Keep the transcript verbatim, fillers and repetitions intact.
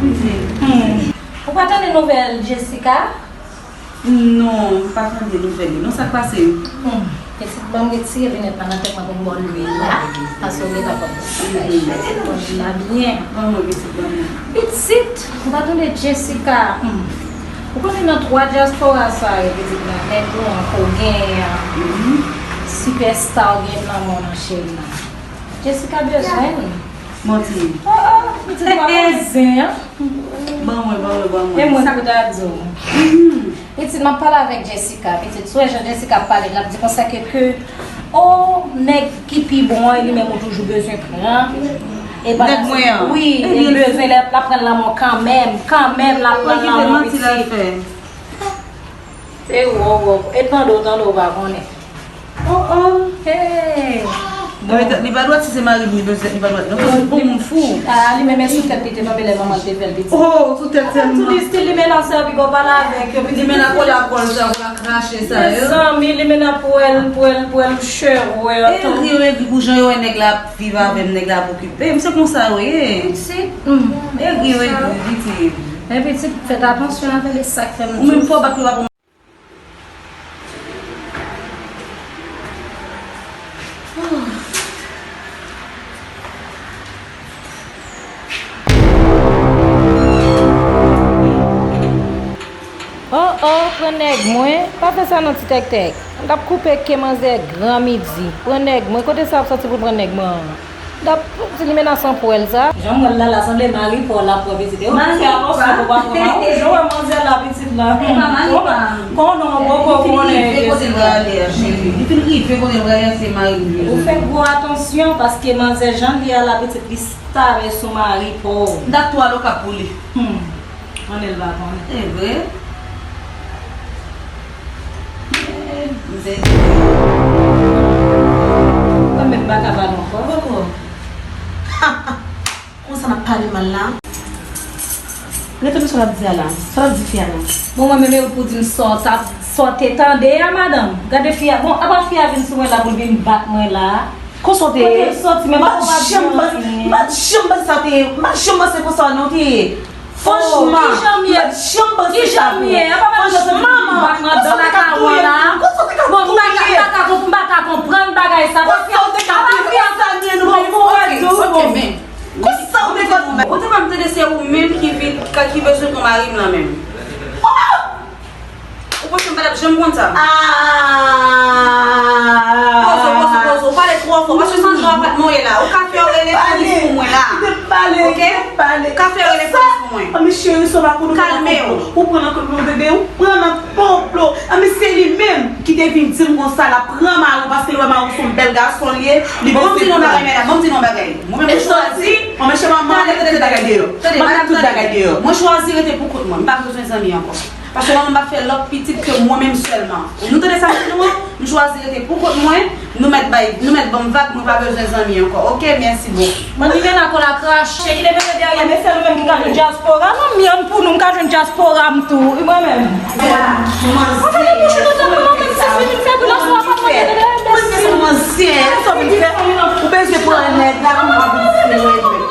Hmm. Ou pa tande nouvèl Jessica? Non, m pa tande nouvèl li. Non, sa k pase? Hmm. Pitit, ban m retire linèt la nan tèt mwen pou m ba w lwil la. Paske w gentan pran. Bon, la byen. Ban mwen, pitit, ban mwen. Pitit, ou pa tande Jessica? Hmm. Ou konnen nan twa dyaspora sa yo, pitit, nan nèg ou an ke w genyen an, sipèsta ou gen nan men w nan cheri nan. Jessica bezwen li. Manti. Oh, oh, pitit, ou pa konn zen, an. Ban mwen, ban mwen, ban mwen. E mwen ki ta di w. Pitit, m ap pale avèk Jessica. Pitit, si w wè jan Jessica ap pale, l ap di konsa ke, ke, oh, nèg ki pi bon an, li menm ou toujou bezwen pran. E pa... Nèg mwen an. Wi, e li bezwen, l ap pran lanmò kanmenm, kanmenm, l ap pran lanmò, pitit. E wò, wò, e tande w, tande w pa konnen. Oh, oh. Hey. Li pa dwèt, si se mari m li bezwen, li pa dwèt. Non, se pou moun fou. Ah, li menm e sou tèt li te tonbe lè manman l te fè l pitit. Oh, sou tèt sèlman. Tou li stil li menm ap sèvi gwo pale avèk yo, pitit. Li menm ap kole ak kò l sa, pou l krache sa yo. Mezanmi, li menm ap pwèl, pwèl, pwèl, chè, wè. Egri yo egri pou jan yo wè nèg la ap viv avè m, nèg la ap okipe m, se konsa yo ye. Pitit. Egri yo egri, pitit. Men pitit, fèt atansyon avè li, sa k fè m di w. Ou menm fò w bat pou w pa Oh, oh, pran nèg mwen. Pa fè sa non, ti tèktèk. M t ap koupe ke manzè gran midi. Pran nèg mwen. Kote sa ap sòti pou pran nèg mwen an? Dap, ti limena san pwèl sa. Jan m wè l la, la sanble mari pa w l ap pran pitit. E w fè atansyon pou w pa pran mari w. Jan w wè manzè la, pitit la. E pa mari pa m. Konnen w poko konnen. Li fin rive kote l prale a, cheri. Li fin rive kote l prale a, se mari m li bezwen. Ou fè gwo atansyon, paske manzè jan l ye a la, pitit, li stare sou mari pa w. M t ap tou al Okap pou li. Hmm. Konnen l pa konnen. E vre? Eh, mizè. Mwen menm m pa ka pale ankò. Poko. Konsa n ap pale mal la. Rete nan sa w ap di a la. Sa w ap di fi a la. Bon, mwen menm e ou pou di m sa w t ap, sa w te tande a, madanm. Gade fi a. Bon, apa fi a vin sou mwen la pou l vin bat mwen la. Konsa w te ye? Kote l soti, men m pa janm panse, m pa janm panse sa w te ye. M pa janm panse konsa w non te ye. Franchman, m pa janm panse sa pou ou. Franchman, manman, konsa w te ka touye m? Konsa w te ka touye m? Bon, m pa ka, m pa ka konp-, m pa ka konprann bagay sa. Konsa w te ka touye m? Bon, bon, bon. Konsa w te ka touye m? Ou te ban m tande se ou menm ki vin, ki bezwen pran mari m lan menm. Oh! Ou panse m pa t ap janm konn sa? Ah! Poze w, poze w, poze w. Ou pale twò fò. Paske san jan w ap moye la. Ou ka fè yo rele polis pou mwen la. Oke? Ou ka fè yo rele polis pou mwen. Kalme w. Ou pran nan konplo, bebe. Ou pran nan konplo. Anben, se li menm ki te vin di m konsa, l ap pran mari w paske l wè mari w se yon bèl gason l ye, li bezwen pran. Ban m di nou yon bagay, medam, ban m di nou yon bagay. Mwen menm, mwen chwazi. Tande, tande, tande, tande. Mwen chwazi rete pou kont mwen. M pa bezwen zanmi ankò. Paske mwen menm m ap fè lòt pitit ke mwen menm sèlman. Nou tande sa m di nou an? M chwazi rete pou kont mwen. Nou mèt bay, nou mèt ban m vag, mwen pa bezwen zanmi ankò. Oke, mèsi bokou. Mwen ni menm ak w la krache, ki te mete dèyè, men se nou menm ki ka jwenn dyaspora. Non, m yon pou nou, m ka jwenn dyaspora m tou. Wi, mwen menm. Mwen fè bouch nou tankou yon menm si vin fè glas la pa mwen tande. Mwen se manzè, sa w vin fè? Ou bezwen pran nèg la pou mwen vin fè nèg.